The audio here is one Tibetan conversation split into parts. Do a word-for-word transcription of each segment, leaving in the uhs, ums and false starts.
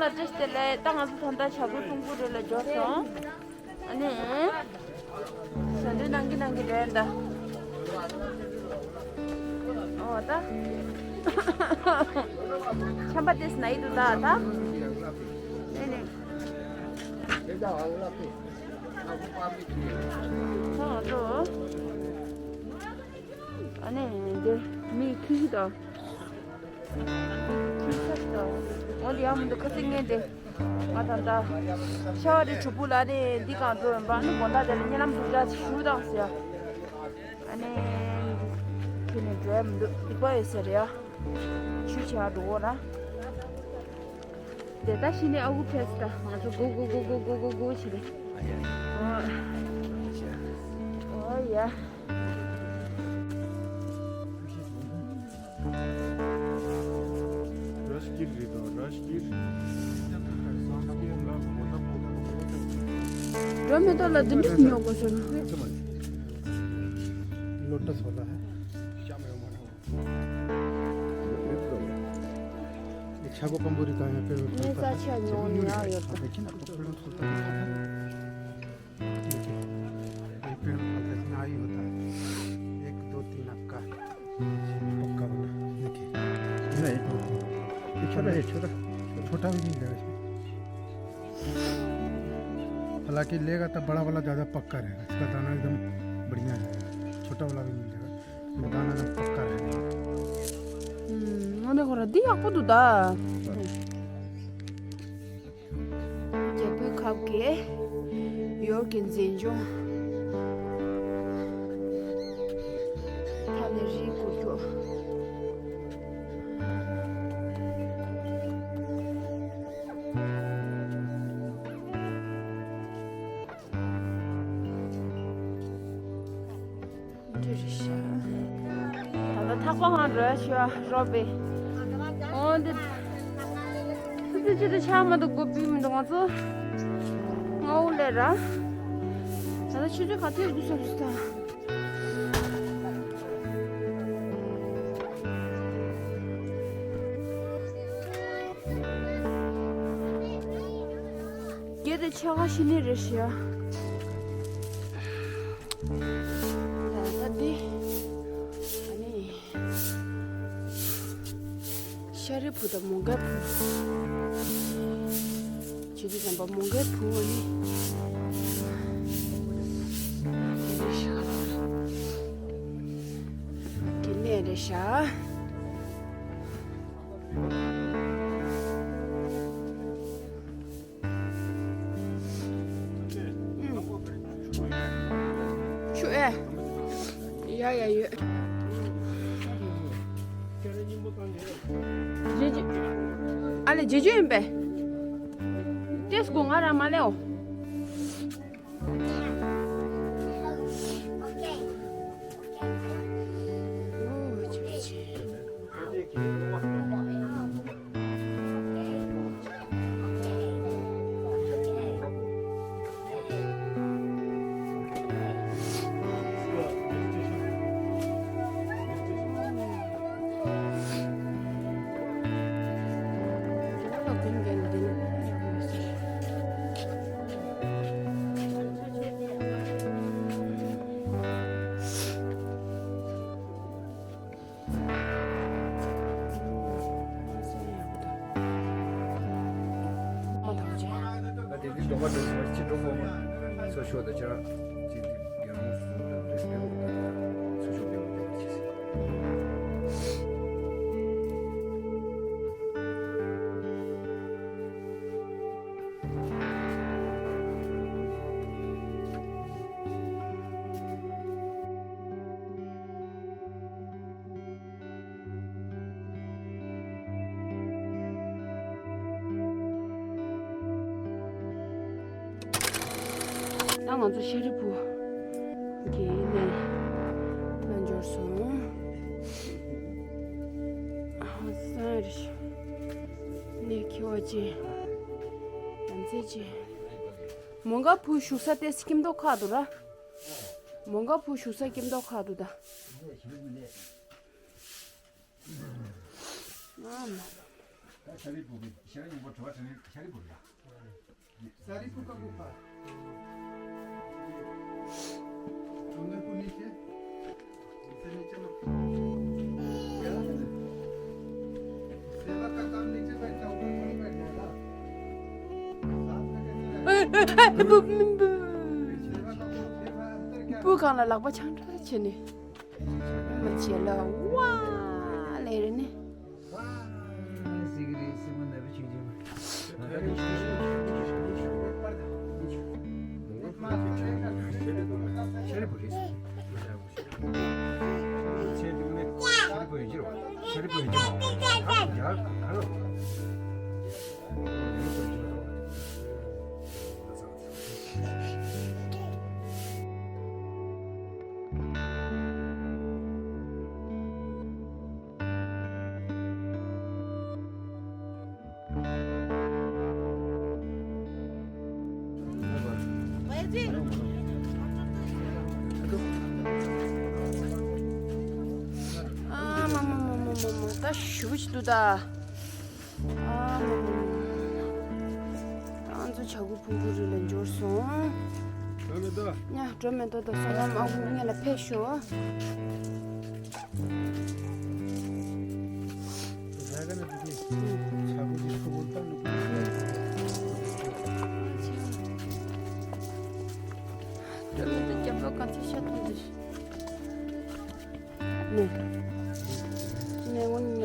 བཀྲ་ཤིས་བདེ་ལེགས། ད་ང་ཚོ་ད་ལྟ་བྱ་རྒོད་ཁྲོམ་སྐོར་རེ་ལ་འབྱོར་སོང་། ཨ་ནི། ཟ་འདོད་གནང་གི་གནང་གི་རེད་ད། ཨོ་ད། ཆམ་པ་ཏེས་ན་ཡི་འདུག་ད་ད། ཨ་ནི། ཨོ་ད། ཨ་ནི་འདིར་མི་ཁྱི་ཤི་དང་། ཁྱི་ཤི་དང་། འོ་འདི་ཡང་མི་འདུག་ཁ་སེང་ངན་དེ། ང་ད་ལྟ་ཤ་བ་རི་གྲུ་བུ་ལ་ནི་འདི་གང་འགྲོ་ཡོང་པ་ནི་དགོང་དག་དེ་ལ་གཉིད་ལམ་འདུག་འདྲ་ཞུ་དང་ཟེར། ཨ་ནི་ཁྱི་ནི་འགྲོ་ཡ་མི་འདུག་སྡིག་པ་ཡོད་ཟེར་ཡ། ཆུ་ཆ་འགྲོ་འོ་ར། དེ་ད་ཤི་ནི་ཨ་ཁུ་ཕེས་ད་ང་ཚོ་གུ་གུ་གུ་གུ་གུ་གུ་གུ་བྱེད་དེ། ཨ་ཡ། ཨོ། ཨོ་ཡ། राजगीर रे तो राजगीर। འགྲོ་མེད་དོ་ལ་འདི་འདྲ་ཉོ་དགོས་སོ། लोटस वाला है। ये छागो कंबोरी का यहाँ पे ངས་རྩ་ཆེ་ཉོ་ཡ་ཡོད་ད། देखिए ना, तो पेड़ फूलता दिखा था। देखिए, ये पेड़ फूलता है, यहाँ ही होता है। एक, दो, तीन आपका पक्का वाला। देखिए। नहीं, ये छोटा है, छोटा। छोटा भी मिल जाएगा इसमें। हालांकि लेगा तब बड़ा वाला ज़्यादा पक्का रहेगा, इसका दाना एकदम बढ़िया रहेगा, छोटा वाला भी मिल जाएगा। दाना तो पक्का है। ཨུམ། ཨ་ནི་ཁོ་ར་འདི་ཡག་པོ་འདུག་ད། རྒྱལ་པོའི་ཁབ་ཀྱི་ཡོར་གྱི་འཛིན་སྐྱོང་། ཐ་ནི་རི་གུ་རྒྱུ། འདི་རེད་ཤག་ད་ལྟ་ཐག་པ་ཧང་རོ་ཤོ་རོ་པེ། འོ་འདི། ཙི་ཙི་ཅི་ཏི་ཆ་མ་འདུག་གོ་བི་མི་འདུག་ང་ཚོ། ང་འུ་ལེ་ར། ད་ལྟ་ཆུ་ཚོད་ག་ཚོད་འདུག་བསམ་སོང་ད། རྒྱལ་དེ་ཆ་ག་ཤི་ནི་རེད་ཤག་ད་ལྟ་འདི། ཨ་ནི། ཤ་རི་བུ་དང་མོང་གའི་བུ། ཆུ་དུས་ཙམ་པ་མོང་གའི་བུ་ཨ་ནི། དེ་རེད་ཤག་དེ་ནས་རེད་ཤག་ཆུ་ཨེ། ཡ་ཡ་ཡོད། རྗེས་འཇུག་ཨ་ལེ་རྗེས་འཇུག་ཡིན་པས། ཏེས་སྒོ་ང་རང་མ་ལེའོ། ད་ང་ཚོ་ཤ་རི་བུ་གི་ནས་ལ་འབྱོར་སོང་། ཨ་སང་རི་ནས་ཁྱི་བ་ཅན་ཡང་ཚེ་ཅན། མོང་ག་བུ་བཞུགས་ས་དེ་སྐྱིད་མདོག་ཁ་འདུག་ར། མོང་ག་བུ་བཞུགས་ས་སྐྱིད་མདོག་ཁ་འདུག་ད། ཨ་མ། ཤཱ་རིའི་བུ་གི་ཤེས་རབ་སྙིང་པོ་དྲི་བ་དྲིས་ལན་ཤཱ་རིའི་བུ་རེད་ཡ། सारी फूका फूका। अंदर को नीचे। इससे नीचे मत। क्या? सेवक का काम नीचे बैठना, ऊपर थोड़ी बैठना है ना। साथ में कैसे रहेगा? सेवक का वो सेवा अंतर क्या? སྤུ་གང་ལ་ལག་པ་འཆང་འདྲ་བྱས་ནས། མ་བྱེད་ལ་ཝ་ལེ་རེ་ནི། ཨ་མ་མ་མ་མ་མ་མ། ད་ཞུ་ཅི་འདུག་ད། ཨ་མ་མ་མ་མ། ང་ཚོ་བྱ་རྒོད་ཕུང་པོའི་རི་ལ་འབྱོར་སོང་། འགྲོ་མི་འདུག་ཉ་འགྲོ་མི་འདུག་ད་སོང་ལམ་ཨ་ཁུ་ངེད་ལ་ཕེབས་ཤོག་ནས། ནས་འོ་ནས།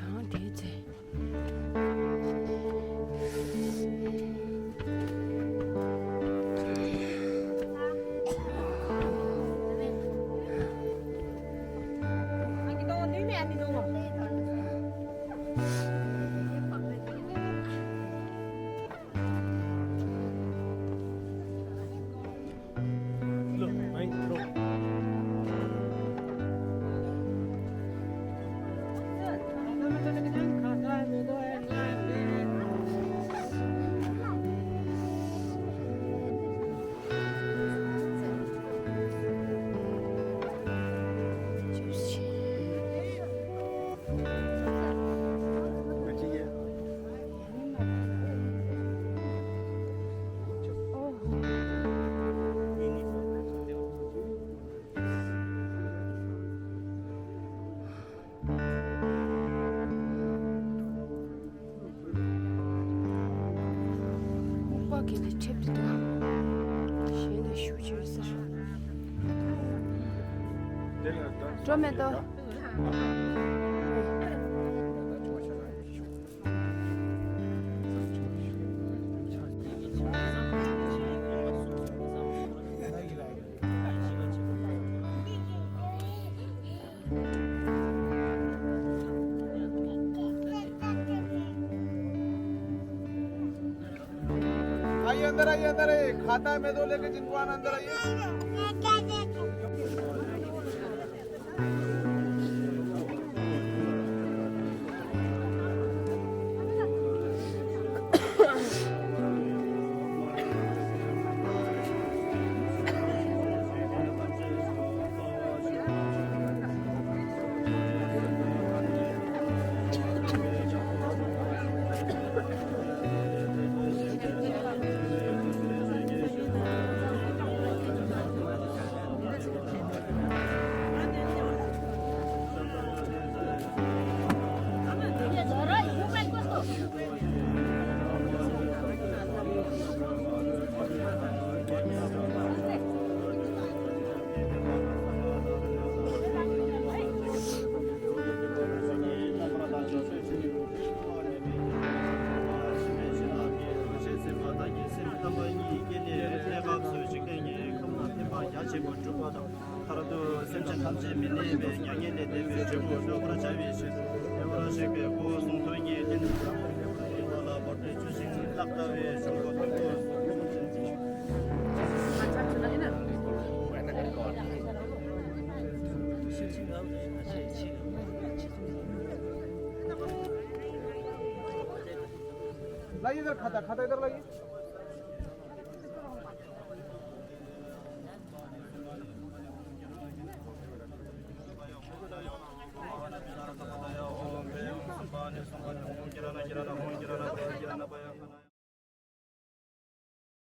ཡང་དེའི་ཚེ། ཨུ་པ་གི་ནི་ཁྲེབ་དེ་དང་། གཞན་ལ་ཞུ་ཅི་ཟེར། འགྲོ་མེད་དོ། आइए, अंदर आइए, अंदर आइए। खाता है मेदोले के, जिनको आना, अंदर आइए। མཐར་ཐུག་སེམས་ཅན་ཐམས་ཅད་མི་གནས་པའི་མྱ་ངན་ལས་འདས་པའི་འབྲས་བུ་ཐོབ་པར་བྱ་བའི་ཕྱིར། བདེ་བར་གཤེགས་པའི་སྐུ་གསུང་ཐུགས་ཀྱི་རྟེན་ལ་བོར་ཏེ་ཆུ་ཤིང་ལྷ་ལྟ་བུའི་གཞུང་གོ་ཐུགས་ཀུན། लाइए इधर खाता, खाता इधर लाइए। ཨ་ནི་སོང་པ་ནི་ཧོང་ཀི་ར་ན་ཀི་ར་ན་ཧོང་ཀི་ར་ན་པ་ཡ་ཀི་ར་ན་པ་ཡ།